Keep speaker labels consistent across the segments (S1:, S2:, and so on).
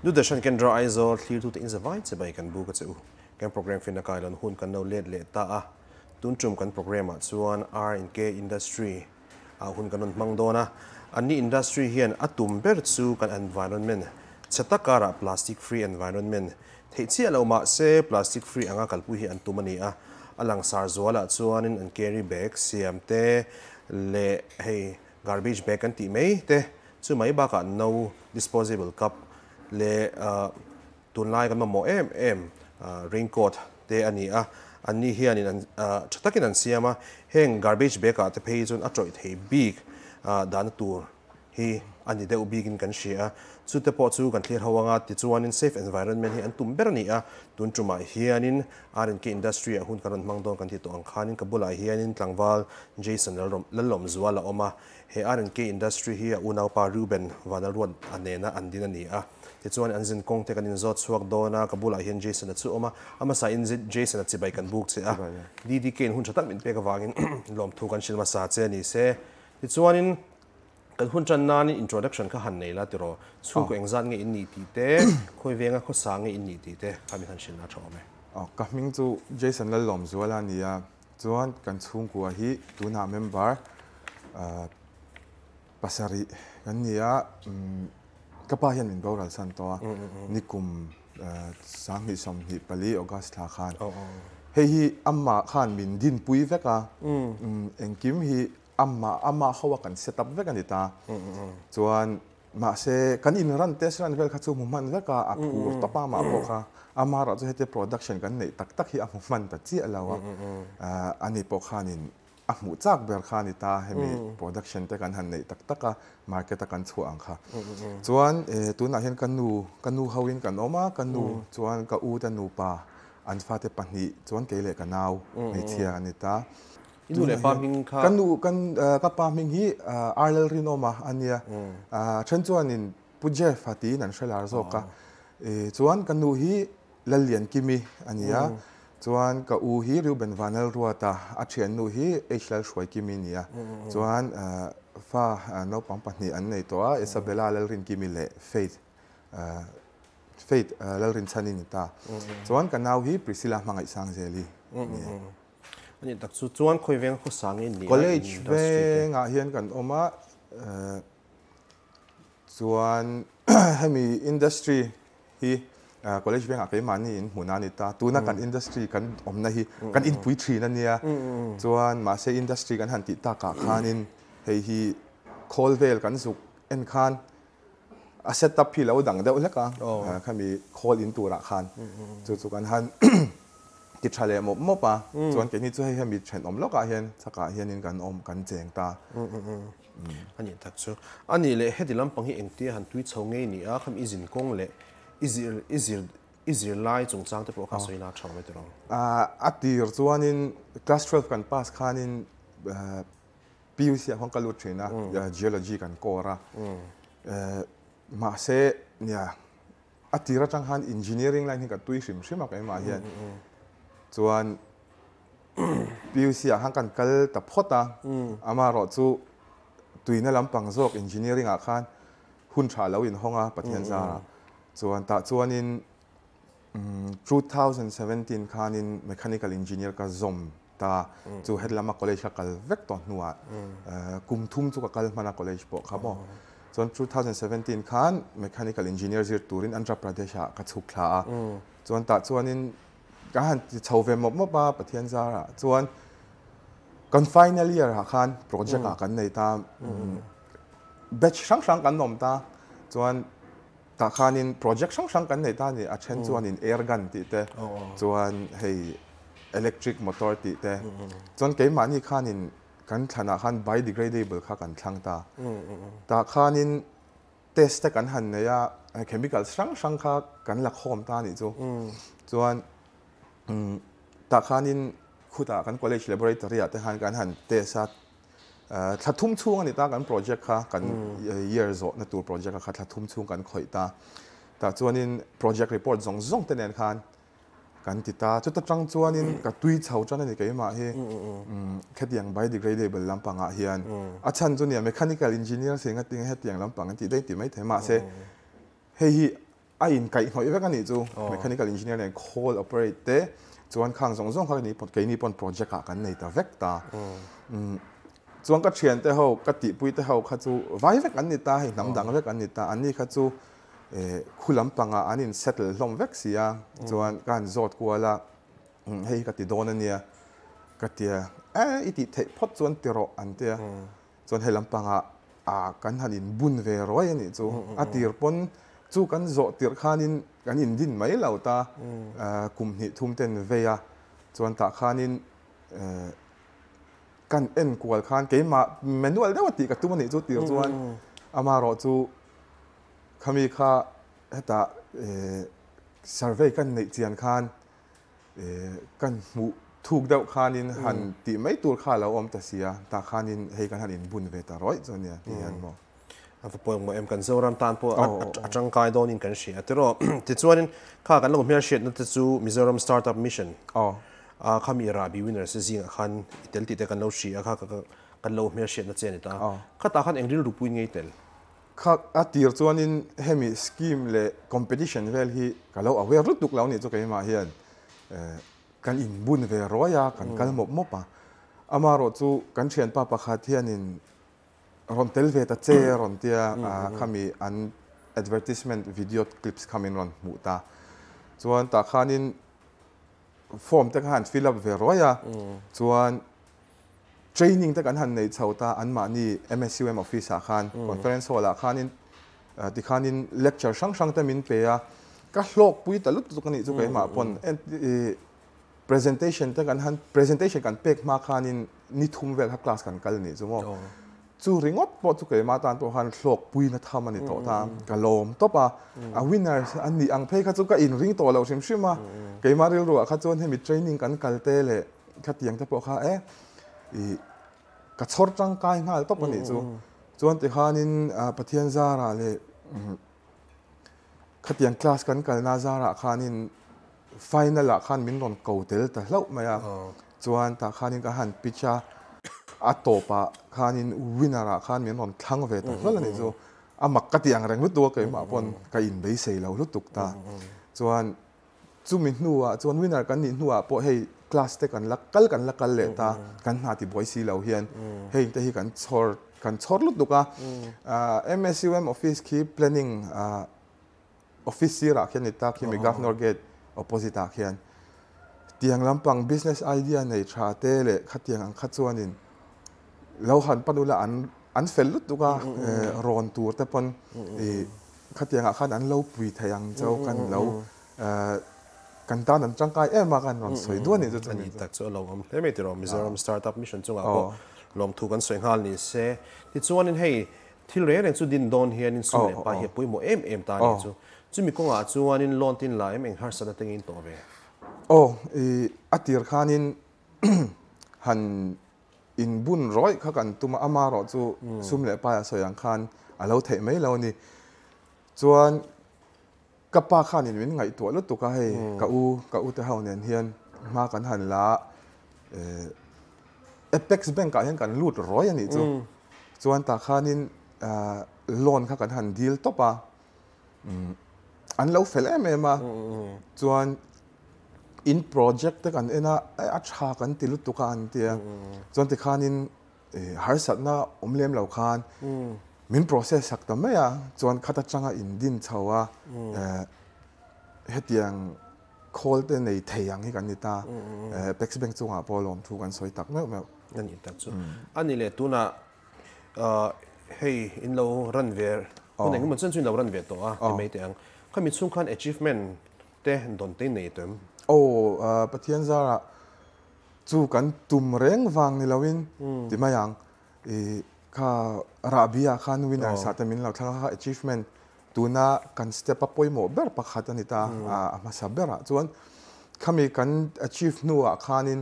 S1: Doordarshan Kendra Aizawl thlirtute in zavai che bai kan buk a che u. Kan program finna kailawn hun kan lo let leh ta a. Tun tum kan program ah chuan R&K Industry ah hun kan rawn hmang dawn a. Anni industry hian a tum ber chu kan environment chhe tak karah plastic free environment theih chiah lo mah se plastic free anga kalpui hi an tum a ni a. A langsar zualah chuanin an carry bag siam te leh hei garbage bag kan tih mai te chu mai bakah no disposable cup leh Tunlai kan mamawh em em raincoat te a ni a, anni hianin an tha takin an siam a, heng garbage bag ah te phei chuan a tawih thei bik dahna tur hi a ni deuh bikin kan hria a, chute pawh chu kan thlir ho anga tichuanin safe environment hi an tum ber a ni a, tun tumah hianin R&K industry ah hun kan rawn hmang dawn kan tih tawh ang khanin ka bulah hianin tlangval Jason Lalawmzual a awm a, he R&K industry hi a unaupa Reuben Vanlalruat a nena an din a ni a. Tichuan an zin kawng te kan inzawt chhuak dawn a, ka bulah hian Jason-a chu awm a, a hmasa in Jason-a chibai kan buk che a, DDK-in hun tha tak min pek avangin lawmthu kan hrilh hmasa che a ni se. Tichuanin kan hun tan nanin introduction kha han nei la tiraw, chhungkaw engzat nge in nih tih te, khawi venga khawsa nge in nih tih te kha min han hrilh na tha awm e.
S2: Ka hming chu Jason Lallawmzuala a ni a, chuan kan chhungkua hi tunah member Pasarih kan ni a, ka pa hian min boral san tawh a, nikum 2024 August thla khan. Hei hi amah khan min dinpui vek a, engkim hi amah amah ho a kan set up vek a ni ta. Chuan mahse kan in run test run vel kha chu hmu hman vek a, a phur tawp a amah pawh kha. Amaherawhchu hetia production kan neih tak tak hi a hmu hman ta chiah lo a, ani pawh khanin A hmuh chak ber kha a ni ta, hemi production te kan han neih tak tak a, market a kan chhuah ang kha. Chuan tunah hian ka nu, ka nu ho in kan awm a, ka nu chuan ka u te nupa, an fate pahnih chuan kei leh ka nau hmeichhia a ni ta.
S1: I nu leh pa hming kha?
S2: Ka nu, ka pa hming hi Arlel Rinawma a nia, then chuanin Pu Jeff a tiin an hre lar zawk a. Chuan ka nu hi Lalliankimi a ni a, chuan ka u hi Reuben Vanlalruata, a thiannu hi H Lalhruaikimi a ni a, chuan fa naupang pahnih an nei tawh a, Isabella Lalrinkimi leh Faith Faith Lalrinchhani ni ta. Chuan ka nau hi Priscilla Hmangaihsangzeli a ni a.
S1: A nih tak chu, chuan khawi veng khawsa nge ni a?
S2: College vengah hian kan awm a, chuan hemi industry hi college vengah keimahni in hmun a ni ta. Tuna kan industry kan awmna hi kan inpui thin a nia. Chuan mahse industry kan han tih takah khanin hei hi khawl vel kan zuk en khan a set up hi lo dang deuh hlek a, khami khawl in turah khan chu chu kan han ti tha leh mawp mawp a. Chuan keini chu hei hemi thenawm lawkah hian chhakah hianin kan awm kan cheng ta.
S1: A nih tak chu. A nih leh heti lampang hi engtia han tui chho ngei ni a, khami i zin kawng leh i zir i zir i zir lai chungchang te pawh kha sawi la tha awm e tiraw?
S2: A tir chuanin class 12 kan pass khanin PUC ah khawn ka lut thin a, geology kan core a. Mahse nia a tir atang khan engineering line hi ka tui hrim hrim a keimah hian. Chuan PUC ah khan kan kal ta phawt a, amaherawh chu tuina lampang zawk engineering ah khan hun tha lo inhawng a Pathian zarah. Chuan tah chuanin 2017 khanin mechanical engineer ka zawm ta, chu hetlama college ka kal vek tawh hnuah kum thum chu ka kal hman a college pawh kha maw. Chuan 2017 khan mechanical engineer zir turin Andhra Pradesh ah ka chhuk thla a, chuan tah chuanin Ka han ti chho ve mawp mawp a, Pathian zarah chuan kan final year ah khan project ah kan nei ta, batch hrang hrang kan awm ta, chuan tah khanin project hrang hrang kan nei ta a ni, a then chuanin air gun tih te, chuan hei electric motor tih te, chuan keimahni khanin kan thlanah khan biodegradable kha kan thlang ta, tah khanin Test te kan han nei a, chemicals hrang hrang kha kan la khawm ta a nih chu. Chuan tah khanin khutah kan college laboratory ah te khan kan han test a, thla thum chhung a ni ta kan project kha, kan year zawhna tur project kha thla thum chhung kan khawih ta. Tah chuanin project report zawng zawng te nen khan kan ti ta. Chuta tang chuanin ka tui chho tan a ni keimah hi khetiang biodegradable lampangah hian a chhan chu nia mechanical engineer sing atinga hetiang lampang an tih daih ti maithei mahse hei hi a inkaihhnawih vek a nih chu mechanical engineer nen khawl operate te chuan khang zawng zawng kha keini pawn project ah kan nei ta vek ta. Chuan ka thian te ho ka tihpui te ho kha chu vai vek an ni ta hei hnam dang vek an ni ta an ni kha chu khu lampangah an in settle hlawm vek si a chuan ka han zawt kual a hei hi ka ti dawn a nia ka tia e i tih theih phawt chuan ti rawh an tia chuan hei lampangah a kan han in bun ve ruai a nih chu a tir pawn chu kan zawh tirh khanin kan in din mai lo ta kum hnih thum ten vei a chuan tah khanin kan en kual khan keimah manual deuh a tih ka tum a nih chu tir chuan amaherawh chu khami kha hetah survey kan neih chian khan kan hmuh thuk deuh khanin han tih mai tur kha a lo awm ta si a, tah khanin hei kan han inbun ve ta rawih chu a nia ti hian maw.
S1: A va pawimawh em, kan Zoram tan pawh a tangkai dawnin kan hria tiraw. Tichuanin kha kan lo hmelhriatna te chu Mizoram Startup Mission a khami Rahbi Winners te zingah khan i tel tih te kan lo hria a, kha kan lo hmelhriatna che a ni ta. Khatah khan eng rilru puiin ngei tel?
S2: Kha a tir chuanin hemi scheme leh competition vel hi ka lo aware lutuk lo nih chu keimah hian kan inbun ve ruai a, kan kal mawp mawp a. Amaherawh chu kan thianpa pakhat hianin rawn tel ve ta che a rawn tia khami an advertisement video clips kha min rawn hmuh ta. Chuan tah khanin form te kha han fill up ve ruai a, chuan Training te kan han nei chho ta, anmahni MSUM office ah khan, conference hall ah khanin tikhanin lecture hrang hrang te min pe a, ka hlawkpui ta lutuk a nih chu keimah pawn presentation te kan han presentation kan pek hma khanin ni thum vel kha class kan kal nih chu maw. Chu ringawt pawh chu keimah tan pawh khan hlawkpuina tham a ni tawh ta, ka lawm tawp a, a winner an nih ang phei kha chu ka inring tawh lo hrim hrim a, keimah rilru ah kha chuan hemi training kan kal te leh Khatiang te pawh kha e i ka chhawr tangkai nghal tawp a nih chu. Chuan tikhanin Pathian zarah leh khatiang class kan kalna zarah khanin final ah khan min rawn ko tel ta hlauh mai a. Chuan tah khanin ka han pitch a, a tawpah khanin winner ah khan min rawn thlang ve ta hlauh a nih chu. A mak ka ti ang reng lutuk a keimah pawn ka inbeisei lo lutuk ta. Chuan Chumi hnuah chuan winner kan nih hnuah pawh hei class te kan la kal kan la kal leh ta, kan hna ti buai si lo hian hei te hi kan chhawr kan chhawr lutuk a. MSUM office khi planning office sirah khian ni ta khimi Governor Gate opposite ah khian tiang lampang business idea nei tha te leh khatiang ang kha chuanin lo han pan ula an an fel lutuk a, rawn tur te pawn i Khatiangah khan an lo pui thei ang chau kan lo kan tan an tangkai em a kan rawn sawi duah nih chu chu.
S1: A ni tak chu a lo awm hle mai tiraw Mizoram Startup Mission chungah pawh lawmthu kan sawi nghal ni se. Tichuanin hei thil reng reng chu din dawn hianin sum leh pa hi a pawimawh em em ta a nih chu. Chumi kawngah chuanin loan tin la em eng harsatna te ngei tawh ve?
S2: Aw i a tir khanin han In bun rawih kha kan tum a, amaherawh chu sum leh pai a sawi ang khan a lo theih mai lo a ni. Chuan ka pa khanin min ngaihtuah lutuk a, hei ka u, ka ute ho nen hian hma kan han la a, Apex Bank ah hian kan lut rawih a nih chu. Chuan tah khanin loan kha kan han dil tawp a, an lo fel em em a, chuan in project te kan en a, a tha kan ti lutuk a an ti a, chuan tikhanin harsatna awm lem lo khan min process sak ta mai a, chuan khat atanga in din chho a, hetiang khawl te nei thei ang hi kan ni ta, Apex Bank chungah pawh lawmthu kan sawi tak meuh meuh.
S1: A ni tak chu. A ni leh tunah Hei in lo run ve hun engemaw chuan chu in lo run ve tawh a ti mai teh ang. Khami chhung khan achievement te dawn te nei tawh em?
S2: Aw Pathian zarah chu kan tum reng vang ni loin ti mai ang. I kha rahbi ah khan winner sa te min lo thlang a kha achievement tuna kan step a pawimawh ber pakhat a ni ta a hmasa berah chuan khami kan achieve hnuah khanin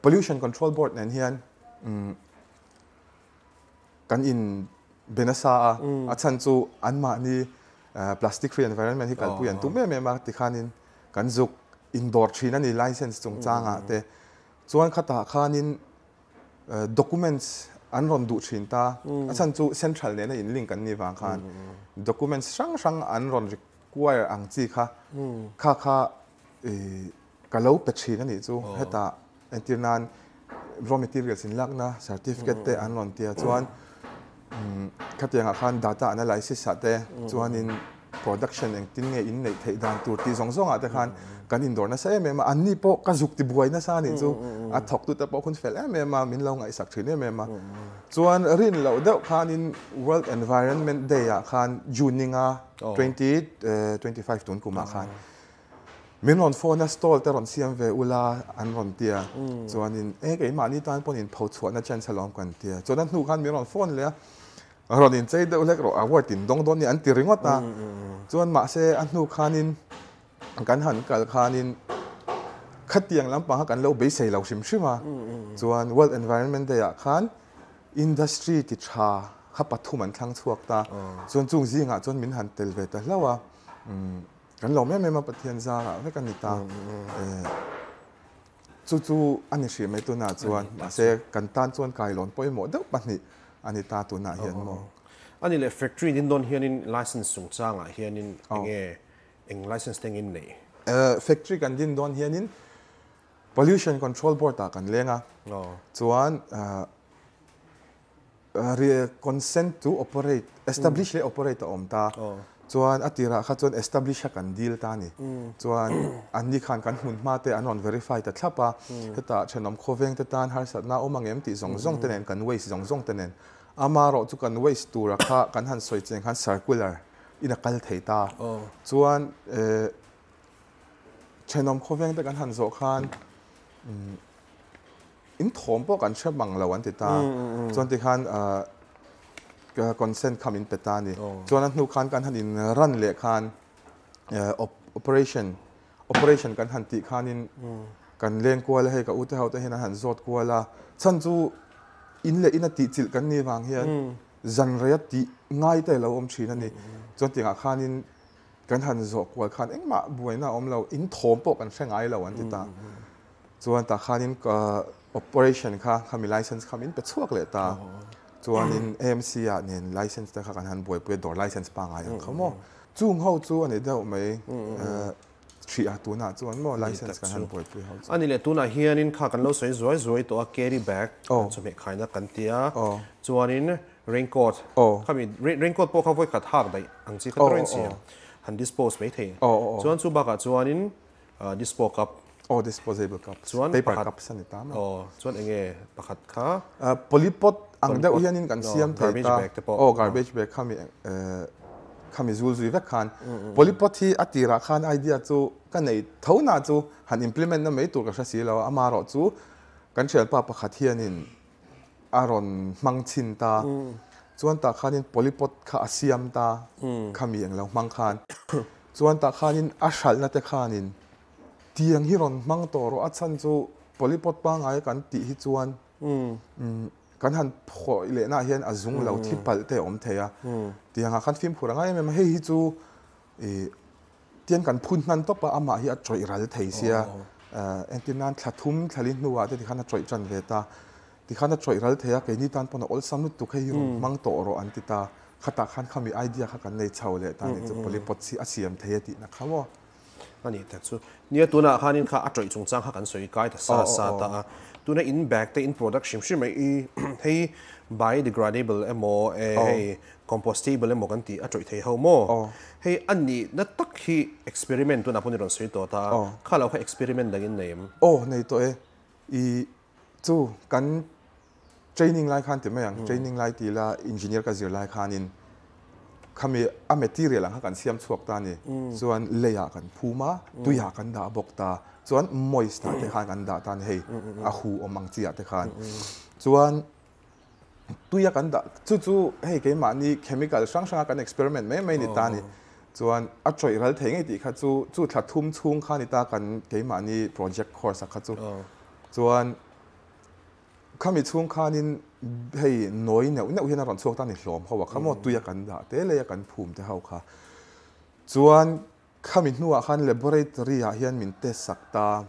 S2: Pollution Control Board nen hian kan in be nasa a, a chhan chu anmahni Plastic free environment hi kalpui an tum em em a, tikhanin kan zuk indawr thin a ni license chungchangah te. Chuan khatah khanin documents an rawn duh thin ta, a chhan chu central nena in link an nih vang khan documents hrang hrang an rawn require ang chi kha kha kha ka lo pe thin a nih chu. Hetah entir nan raw materials in lakna certificate te an rawn tia chuan khatiangah khan data analysis ah te chuanin production engtin nge in neih theih dan tur tih zawng zawngah te khan kan indawr nasa em em a, anni pawh ka zuk ti buai nasa a nih chu a thawktute pawh hun fel em em a, min lo ngaihsak thin em em a. Chuan rin loh deuh khanin World Environment Day ah khan June ninga 2025 tun kumah khan min rawn phone a, stall te rawn siam ve ula an rawn tia, chuanin e keimahni tan pawn in pho chhuahna chance alawm kan tia, chuan a hnu khan min rawn phone leh a, Rawn inchei deuh hlek rawh, award in dawng dawn ni an ti ringawt a. Chuan mahse a hnu khanin kan han kal khanin khatiang lampang kha kan lo beisei lo hrim hrim a. Chuan World Environment Day ah khan industry ti tha kha pathum an thlang chhuak ta. Chuan chung zingah chuan min han tel ve ta hlauh a. Kan lo em em a Pathian zarah vek a ni ta. Chu chu a ni hrih mai tunah chuan, mahse kan tan chuan kailawn pawimawh deuh pahnih a ni ta tunah hian maw.
S1: A ni leh factory din dawn hianin license chungchangah hianin enge eng license te engin neih?
S2: Factory kan din dawn hianin Pollution Control Board ah kan leng a, chuan Consent to operate, establish leh operate a awm ta. Chuan a tirah kha chuan establish kha kan deal ta a ni. Chuan anni khan kan hmun hma te an rawn verify ta thlap a, hetah thenawm khawveng te tan harsatna a awm ang em tih zawng zawng te nen kan waste zawng zawng te nen. Amaherawh chu kan waste tura kha kan han sawi chiang khan circular in a kal thei ta. Chuan thenawm khawveng te kan han zawh khan In thawm pawh kan hre mang lo an ti ta. Chuan tikhan consent kha min pe ta a ni. Chuan a hnu khan kan han in run leh khan operation operation kan han tih khanin kan leng kual a hei ka ute ho te hian an han zawt kual a. Chhan chu in leh in a tih chilh kan nih vang hian zan rei a tih ngai te a lo awm thin a ni. Chuan tiangah khanin kan han zawh kual khan engmah buaina a awm lo, in thawm pawh kan hre ngai lo an ti ta. Chuan tah khanin operation kha khami license kha min pe chhuak leh ta. Chuanin AMC ah nen license te kha kan han buaipui a, dawr license pangngai ang kha maw. Chung ho chu a ni deuh mai hrih a tunah chuan maw license kan han buaipui ho chu.
S1: A ni leh tunah hianin kha kan lo sawi zuai zuai tawh a carry bag kan chawhmeh khaina kan tia chuanin raincoat khami raincoat pawh kha vawikhat hak daih ang chi kha tawrin siam han dispose mai thei. Chuan chu bakah chuanin Dispo cup.
S2: Aw disposable cups.
S1: Chuan
S2: paper cups a ni ta maw?
S1: Aw chuan enge pakhat kha?
S2: Polypot ang deuh hianin kan siam thei ta.
S1: Garbage bag te pawh.
S2: Aw garbage bag khami khami zul zui vek khan. Polypot hi a tirah khan idea chu ka nei tho na chu han implement na mai tur ka hre si lo a, amaherawh chu kan thianpa pakhat hianin a rawn hmang chhin ta. Chuan tah khanin polypot kha a siam ta khami englo hmang khan. Chuan tah khanin a hralhna te khanin tiang hi rawn hmang tawh rawh a chhan chu polypot pangngai kan tih hi chuan kan han phawih lehna ah hian a zung lo thi palh te a awm thei a. Tiangah khan fimkhur a ngai em em a, hei hi chu ih tiang kan phun hman tawp a amah hi a tawih ral thei sia entir nan thla thum thla li hnuah te tikhan a tawih tan ve ta. Tikhan a tawih ral thei a, keini tan pawn a awlsam lutuk hei hi rawn hmang tawh rawh an ti ta. Khatah khan khami idea kha kan nei chho leh ta nih chu polypod hi a siam thei a tihna kha maw?
S1: A nih tak chu. Nia tunah khanin kha a tawih chungchang kha kan sawi kai ta sa sa ta a. Tuna in bag te in product hrim hrim mai i hei biodegradable emaw hei compostable emaw kan tih a tawih thei ho maw? Hei a nihna tak hi experiment tunah pawh ni rawn sawi tawh ta a. Kha lo kha experiment dangin nei em?
S2: Aw nei tawh e. I Chu kan training lai khan ti mai ang, training lai ti ila engineer ka zir lai khanin khami a material ang kha kan siam chhuak ta a ni. Chuan leiah kan phum a, tuiah kan dah bawk ta. Chuan moist ah te khan kan dah ta a ni hei, a hu awm ang chi ah te khan. Chuan tuia kan dah, chu chu hei keimahni chemical hrang hranga kan experiment mai mai ni ta a ni. Chuan a tawih ral thei ngei tih kha chu, chu thla thum chhung kha ni ta kan keimahni project course ah kha chu. Chuan khami chhung khanin hei nawi neuh neuh hian a rawn chhuak ta a ni hlawm ho a kha maw tuia kan dah te leia kan phum te ho kha. Chuan khami hnuah khan laboratory ah hian min test sak ta,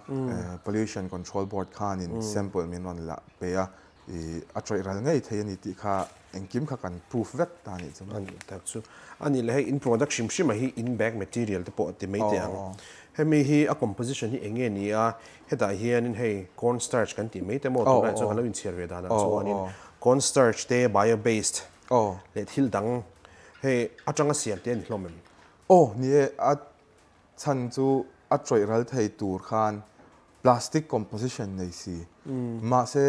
S2: Pollution Control Board khanin sample min rawn la pe a, i a tawih ral ngei thei a ni tih kha engkim kha kan proof vek ta a nih chu.
S1: A nih tak chu. A nih leh hei in product hrim hrim ah hi in bag material te pawh a ti mai teh ang. Hemi hi a composition hi eng nge ni a, hetah hianin hei corn starch kan tih mai te maw tunlai chuan kan lo inchhiar ve danah chuanin corn starch te bio based leh thil dang hei atanga siam te a ni hlawm em?
S2: Aw ni e, a chhan chu a tawih ral thei tur khan plastic composition nei si mahse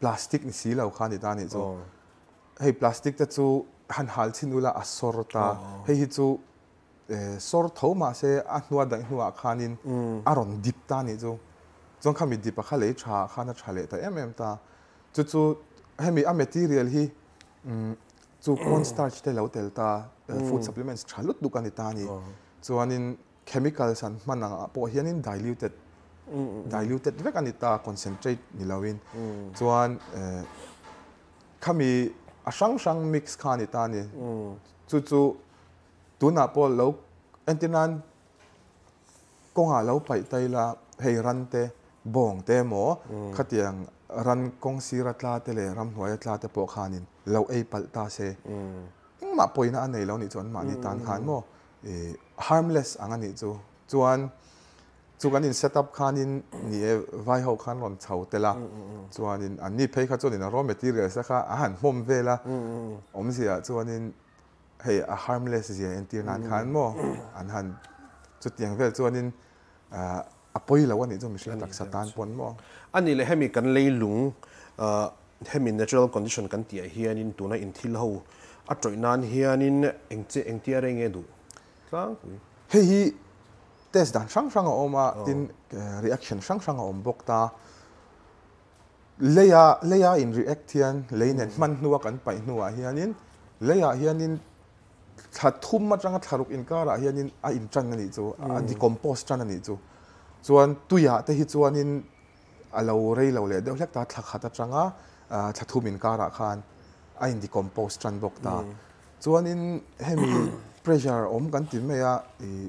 S2: plastic ni si lo kha a ni ta a nih chu. Hei plastic te chu han hal chhin ula a sawr ta, hei hi chu Sawr tho mahse a hnua daih hnuah khanin a rawn dip ta anih chu. Chuan khami dip a kha lei tha ah khan a tha leh ta em em ta. Chu chu hemi a material hi chu corn starch te lo tel ta, food supplements tha lut duk a ni ta a ni. Chuanin chemicals an hman ang ah pawh hianin diluted diluted vek a ni ta, concentrate ni loin. Chuan khami a hrang hrang mix kha a ni ta a ni. Chu chu Tunah pawh lo entir nan kawngah lo paih ta ila hei ran te bawng te emaw khatiang ran kawng sira tla te leh ramhnuaia tla te pawh khanin lo ei palh ta se engmah pawina a nei lo nih chu anmahni tan khan maw ih harmless ang a nih chu. Chuan chu kan in set up khanin ni e vai ho khan rawn chho tel a chuanin anni phei kha chuanin a raw materials te kha a han hmawm vel a awmzia chuanin Hei a harmless zia entir nan khan maw an han chutiang vel chuanin a pawi lo a nih chu mihring taksa tan pawn maw.
S1: A nih leh hemi kan leilung hemi natural condition kan tih ah hianin tuna inthil ho a tawih nan hianin eng che engtia rei nge duh tlangpui.
S2: Hei hi test dan hrang hrang a awm a tin reaction hrang hrang a awm bawk ta. Leia leia in react hian lei nen hman hnua kan paih hnuah hianin leiah hianin thla thum atanga thla ruk inkarah hianin a in tan a nih chu a decompose tan a nih chu. Chuan tuiah te hi chuanin a lo rei lo leh deuh hlek ta thla khat atanga thla thum inkarah khan a in decompose tan bawk ta. Chuanin hemi pressure awm kan ti mai a ih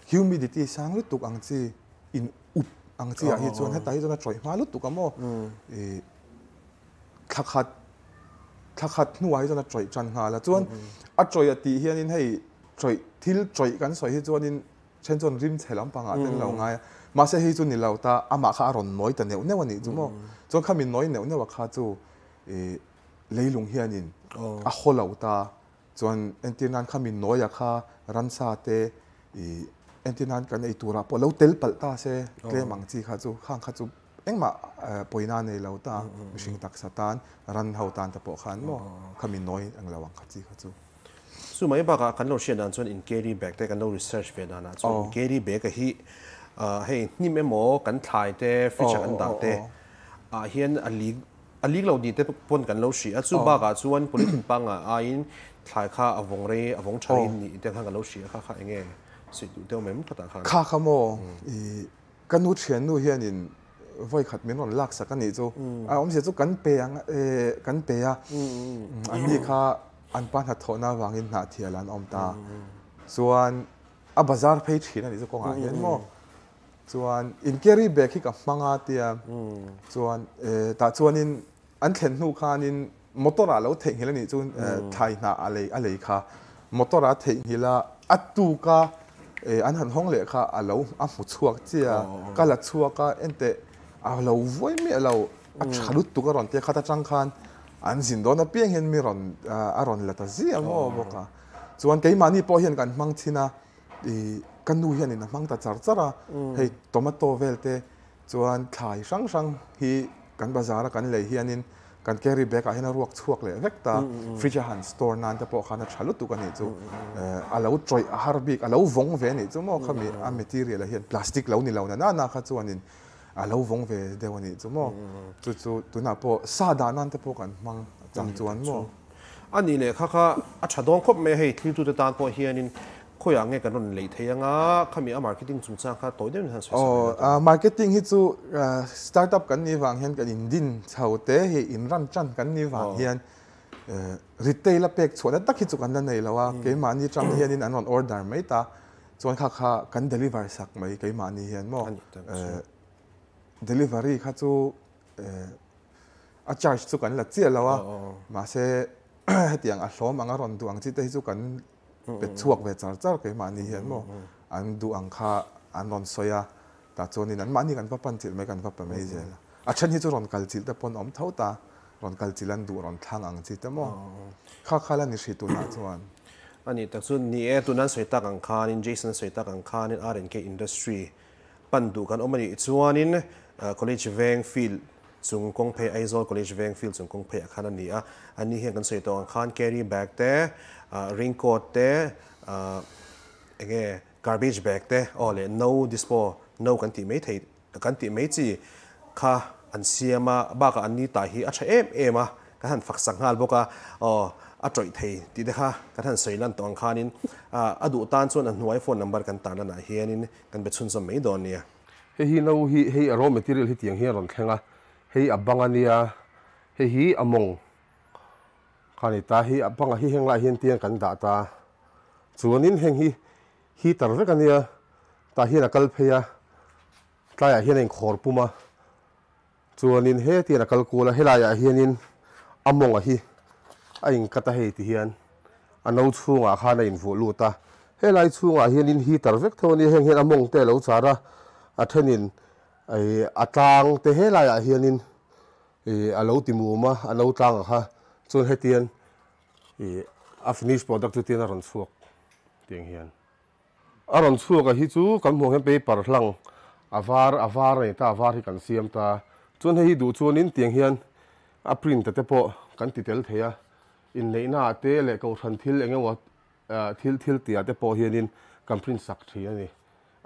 S2: humidity sang lutuk ang chi in up ang chi ah hi chuan hetah hi chuan a tawih hma lutuk a maw ih thla khat thla khat hnuah hi chuan a tawih tan nghal a chuan a tawih a tih hianin hei tawih thil tawih kan sawi hi chuanin then chuan rim chhe lampang ah te an lo ngai a mahse hei chu ni lo ta amah kha a rawn nawi ta neuh neuh a nih chu maw chuan khami nawi neuh neuh a kha chu ih leilung hianin a haw lo ta. Chuan entir nan kha min nawia kha ransa te i entir nan kan ei turah pawh lo tel palh ta se tlem ang chi kha chu khang kha chu engmah pawina nei lo ta mihring taksa tan ran ho tan te pawh khan maw kha min nawi ang lo ang kha chi kha chu.
S1: Chu mai bakah kan lo hriat dan chuan in carry bag te kan lo research ve danah chuan in carry bag a hi hei hnim emaw kan thlai te fridge ah kan dah te ah hian a lik A lik lo ni te pawn kan lo hrih a, chu bakah chuan polythene panga aiin thlai kha a vawng rei, a vawng tha rei ni te khan kan lo hrih a, kha kha eng nge suih duh deuh mai khatah khan.
S2: Kha kha maw i ka nu thiannu hianin vawi khat min rawn lak sak a nih chu, a awmzia chu kan pe ang e kan pe a, an ni kha an pa hnathawhna avangin hnahthial an awm ta, chuan a bazar phei thin a nih chu kawngah hian maw. Chuan in carry bag hi ka hmang a tia chuan tah chuanin an thlen hnu khanin motor ah lo theihnghilh a nih chu thlai hnah a lei a lei kha motor ah a theihnghilh a a tuk a an han hawng leh kha a lo a hmu chhuak chiah a ka la chhuak a enteh a lo vuai miah lo a tha lutuk a rawn tia khat atang khan an zin dawn apiang hian mi rawn a rawn la ta ziah maw bawk a chuan keimahni pawh hian kan hmang thin a. I ka nu hianin a hmang ta char char a, hei tomato vel te chuan thlai hrang hrang hi kan bazar a kan lei hianin kan carry bag ah hian a ruak chhuak leh vek ta, fridge a han store nan te pawh khan a tha lutuk a nih chu, a lo tawih a har bik a lo vawng ve a nih chu maw khami a material ah hian plastic lo ni lo na na na kha chuanin a lo vawng ve deuh a nih chu maw, chu chu tunah pawh sa dah nan te pawh kan hmang chang chuan maw.
S1: A nih leh kha kha a tha dawn khawp mai a, hei thiltute tan pawh hianin khawiah nge kan rawn lei thei anga khami a marketing chungchang kha tawi deuhin han sawi sak leh
S2: ta. Marketing hi chu startup kan nih vang hian kan in din chho te hi in run tan kan nih vang hian Retail a pek chhuahna tak hi chu kan la nei lo a, keimahni atang hianin an rawn order mai ta, chuan kha kha kan deliver sak mai keimahni hian maw. Delivery kha chu a charge chu kan la chiah lo a, mahse hetiang a hlawm ang a rawn duh ang chi te hi chu kan pe chhuak ve char char keimahni hian maw. An duh ang kha an rawn sawi a, tah chuanin anmahni kan va pan chilh mai kan va pe mai zel a. A then hi chu rawn kal chilh te pawn awm tho ta, rawn kal chilh an duh rawn thlang ang chi te maw? Kha kha la ni hrih tunah chuan.
S1: A nih tak chu ni e, tuna an sawi tak ang khanin, Jason a sawi tak ang khanin R&K Industry pan duh kan awm a nih chuanin College Veng field chung kawng phei Aizawl College Veng field chung kawng pheiah khan a ni a, a ni hian kan sawi tawh ang khan carry bag te, raincoat te, enge garbage bag te aw leh no dispo no kan tih mai thei Kan tih mai chi kha an siam a, bakah an ni ta hi a tha em em a, kan han fak sak nghal bawk a, aw a tawih thei tih te kha kan han sawi lan tawh ang khanin a duh tan chuan a hnuai phone number kan tan lanah hianin kan be chhunzawm mai dawn nia.
S3: Hei hi no hi hei a raw material hi tiang hian a rawn thleng a, hei a bang a nia, hei hi a mawng kha a ni ta, hei a bangah hi heng laiah hian tiang kan dah ta, chuanin heng hi heater vek a nia, Tah hian a kal phei a, tlaiah hian a inkhawr pum a, chuanin hetian a kal kual a, helaiah hianin a mawngah hi a inkat a hei ti hian a no chhungah khan a invuah lut a, helai chhungah hianin heater vek tho a nia, heng hian a mawng te a lo char a, a thenin ih a tlang te helaiah hianin ih a lo ti mum a, a no tlangah kha chuan hetian ih a finish product chu tian a rawn chhuak tiang hian. A rawn chhuak a hi chu kan hmuh ang hian paper hlang a var a var a ni ta a var hi kan siam ta. Chuan hei hi duh chuanin tiang hian a print a te pawh kan ti tel thei a, inneihna ah te leh kohhran thil eng emaw thil thil tih ah te pawh hianin kan print sak thin a ni.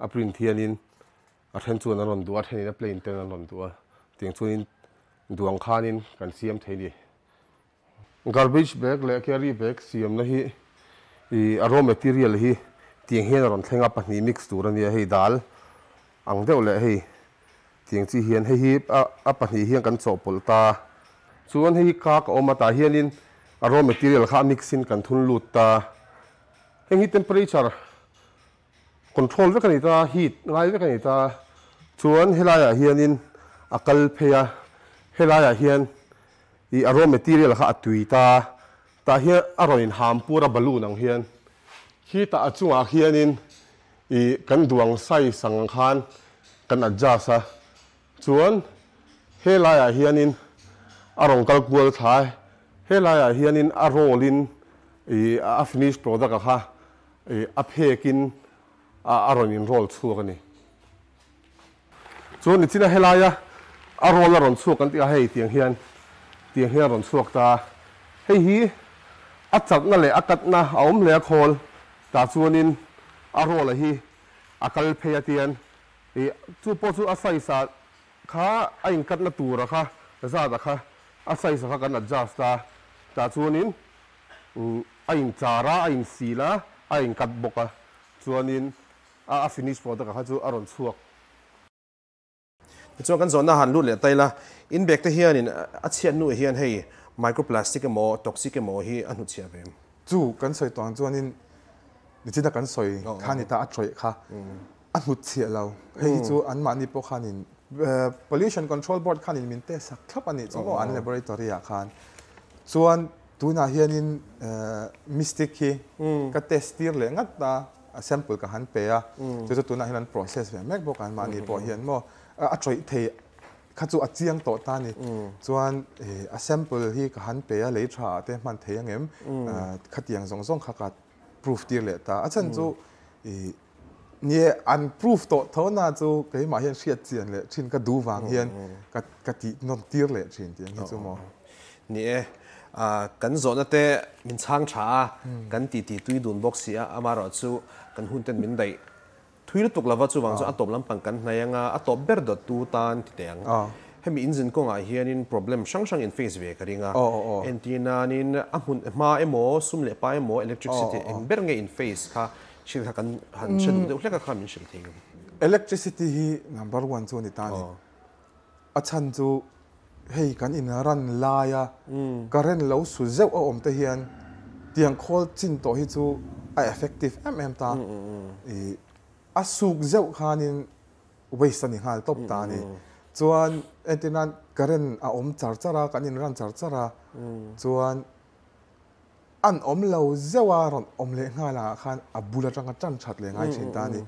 S3: A print hianin a then chuan an rawn duh a, a thenin a plain ten an rawn duh a, tiang chuanin duang khanin kan siam thei a ni. Garbage bag leh carry bag siamna hi ih a raw material hi tiang hian a rawn thleng a, pahnih mix tur a nia hei dal ang deuh leh hei tiang chi hian hei hi a pahnih hian kan chawhpawlh ta. Chuan hei hi kak a awm a tah hianin a raw material kha a mix in kan thun lut ta. Heng hi temperature control vek a ni ta, heat ngai vek a ni ta. Chuan helaiah hianin a kal phei a, helaiah hian ih a raw material kha a tui ta, tah hian a rawn inham pur a balloon ang hian. Khitah a chungah khianin ih kan duang size ang khan kan adjust a, chuan helaiah hianin a rawn kal kual thla e, helaiah hianin a roll in ih a finish product a kha Ih, a phekin a rawn in roll chhuak a ni. Chuan nichina helaia a roll a rawn chhuak kan tih a, hei tiang hian, tiang hian a rawn chhuak ta. Hei hi a chatna leh a katna a awm hle a khawl tah chuanin a roll a hi a kal phei a tian ih, chu pawh chu a size ah kha a inkatna tura kha zat a kha a size a kha kan adjust a, tah chuanin A inchar a, a insil a, a inkat bawk a, chuanin a finish product ah kha chu a rawn chhuak.
S1: Tichuan kan zawhna han lut leh ta ila, in bag te hianin a chhiat hnuah hian hei microplastic emaw toxic emaw hi a hnutchhiah ve em?
S2: Chu kan sawi tawh ang chuanin nichina kan sawi kha ni ta a tawih kha a hnutchhiah lo. Hei hi chu anmahni pawh khanin Pollution Control Board khanin min test sak thlap a nih chu maw an laboratory ah khan. Chuan Tunah hianin mystic hi ka test tir leh ngat a, a sample ka han pe a, chu chu tunah hian an process ve mek bawk a, anmahni pawh hian maw a tawih thei kha chu a chiang tawh ta a ni. Chuan a sample hi ka han pe a, lei tha ah te hman thei angem khatiang zawng zawng kha ka proof tir leh ta. A chhan chu nie an proof tawh tho na chu keimah hian hriat chian leh thin ka duh vang hian ka ka tih nawm tir leh thin tih ang hi chu maw.
S1: Ni e, kan zawhna te min chhang tha a, kan titi tui dun bawk si a, amaherawh chu kan hun ten min daih thui lutuk lova chuvang chu a tawp lampang kan hnai anga a tawp ber dawt tu tan ti teh ang. Hemi inzin kawngah hianin problem hrang hrang in face ve ka ring a, entir nanin a hmun hma emaw sum leh pa emaw electricity eng ber nge in face kha Thil kha kan han hre duh deuh hlek a kha min hrilh thei ngam.
S2: Electricity hi number one chu a ni ta a ni. A chhan chu Hei kan in ran laia current lo su zeuh a awm te hian tiang khawl chin tawh hi chu a effective em em ta. I a suk zeuh khanin waste a ni nghal tawp ta a ni. Chuan entirnan current a awm char char a, kan in ran char char a, chuan an awm lo zeuh a rawn awm leh nghal ah khan a bul atanga tan that leh ngai thin ta a ni.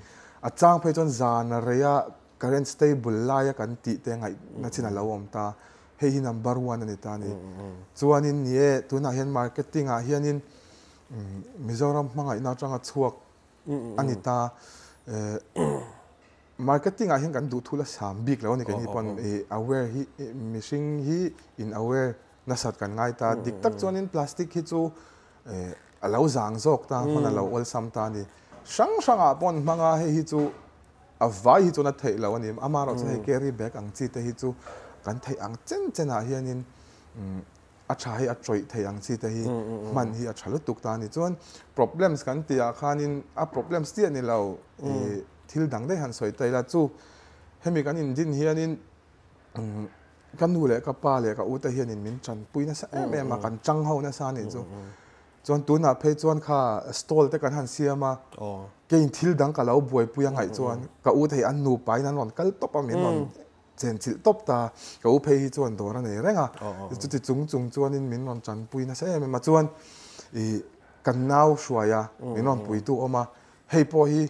S2: A chang phei chuan zan a rei a current stable laia kan tih te ngaihna chin a lo awm ta. Hei hi number one a ni ta a ni. Chuanin ni e, tunah hian marketing ah hianin Mizoram hmangaihna atanga chhuak a ni ta. Marketing ah hian kan duh thul a sam bik lo a ni keini pawn aware hi mihring hi in aware nasat kan ngai ta. Dik tak chuanin plastic hi chu a lo zang zawk ta, hman a lo awlsam ta a ni. Hrang hrangah pawn hmanga hei hi chu a vai hi chuan a theih lo a ni. Amaherawhchu hei carry bag ang chi te hi chu kan theih ang chen chenah hianin a tha hi a tawih thei ang chi te hi hman hi a tha lutuk ta a ni. Chuan problems kan tihah khanin a problems chiah ni lo thil dang daih han sawi ta ila chu hemi kan indin hianin ka nu leh ka pa leh ka u te hianin min tanpui nasa em em a, kan tang ho nasa a nih chu. Chuan tunah phei chuan kha stall te kan han siam a, keiin thil dang ka lo buaipui a ngaih chuan ka u te hi an nupain an rawn kal tawp a, min rawn chenchilh tawp ta. Ka u phei hi chuan dawr a nei reng a, chuti chung chung chuanin min rawn tanpui nasa em em a. Chuan ih kan nau hruai a, min rawn puitu awm a, hei pawh hi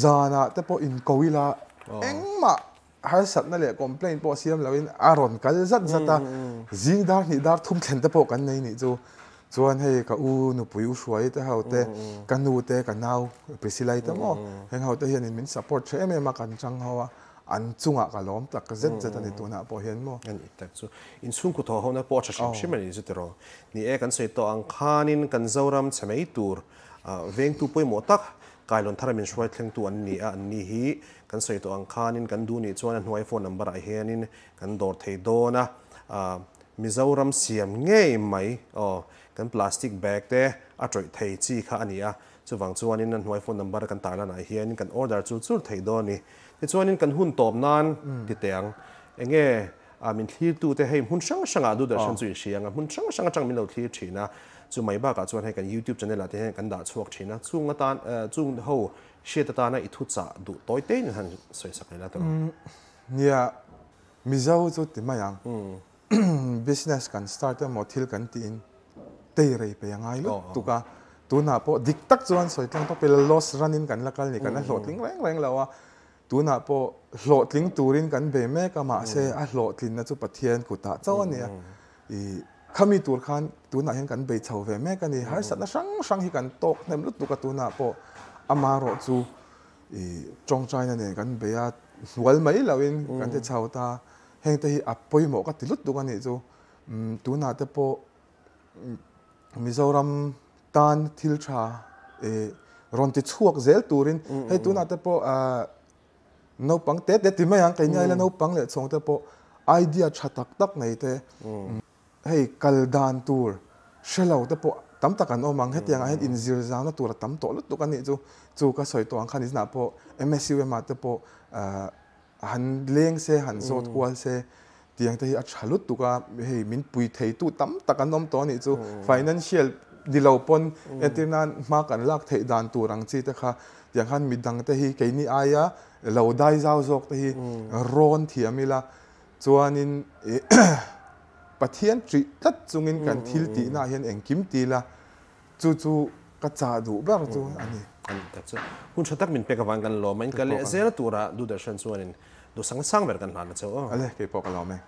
S2: zanah te pawh inko ila engmah harsatna leh complaint pawh siam loin a rawn kal zat zat a, zing dar hnih dar thum thlen te pawh kan nei nih chu. Chuan hei ka u nupui u hruai te ho te, ka nu te, ka nau Priscilla te maw, heng ho te hianin min support tha em em a, kan chang ho a, an chungah ka lawm tak zet zet a ni tunah pawh hian maw.
S1: A nih tak chu. Inchhungkaw thaw hona pawh a tha hrim hrim a ni chu tiraw. Ni e, kan sawi tawh ang khanin kan Zoram chhe mai tur vengtu pawimawh tak Kailawn thara min hruai thlengtu an ni a, anni hi kan sawi tawh ang khanin kan duh nih chuan a hnuai phone number ah hianin kan dawr thei dawn a, Mizoram siam ngei mai aw kan plastic bag te a tawih thei chi kha a ni a, chuvang chuanin a hnuai phone number kan tarlan ah hianin kan order chur chur thei dawn a ni. Tichuanin kan hun tawp nan ti teh ang, enge min thlirtute hei hmun hrang hrangah Doordarshan chu in hria ang a, hmun hrang hrang atang min lo thlir thin a, chu mai bakah chuan hei kan YouTube channel ah te hian kan dah chhuak thin a, chung atan chung ho hriat atana i thuchah duh tawi te in han sawi sak leh la tawh ang.
S2: Nia, Mizo chu ti mai ang, business kan start emaw thil kan tiin tei rei pei a ngai lutuk a, tunah pawh dik tak chuan sawi tlang tawp ila loss run in kan la kal ni, kan la hlawhtling reng reng lo a, Tunah pawh hlawhtling turin kan bei mek a, mahse a hlawhtlinna chu Pathian kutah chauh a nia. I khami tur khan tunah hian kan bei chho ve mek a ni. Harsatna hrang hrang hi kan tawk hnem lutuk a, tunah pawh amaherawh chu i tawngtaina nen kan bei a, hnual mai loin kan ti chho ta. Hengte hi a pawimawh ka ti lutuk a nih chu. Tunah te pawh Mizoram tan thil tha rawn ti chhuak zel turin hei tunah te pawh naupang te te ti mai ang keini aila naupang leh chhawng te pawh idea tha tak tak nei te hei kal dan tur hre lo te pawh tam tak an awm ang hetiangah hian inzir zauna tur a tam tawh lutuk a nih chu chu ka sawi tawh ang khan inah pawh M_S_U_M ah te pawh han leng se, han zawt kual se tiang te hi a tha lutuk a, hei min pui thei tu tam tak an awm tawh a nih chu, financial ni lo pawn entir nan hma kan lak theih dan tur ang chi te kha tiang khan midang te hi keini aia lo dai zau zawk te hi rawn thiam ila chuanin Pathian ṭih tlat chungin kan thil tihna ah hian engkim ti ila Chu chu ka chah duh ber chu a ni.
S1: A ni tak chu. Hun tha tak min pek avang kan lawm a, in kal leh zel tura Doordarshan chuanin duhsang sang ber kan hlan a chauh aw.
S2: Ale, kei pawh ka lawm e.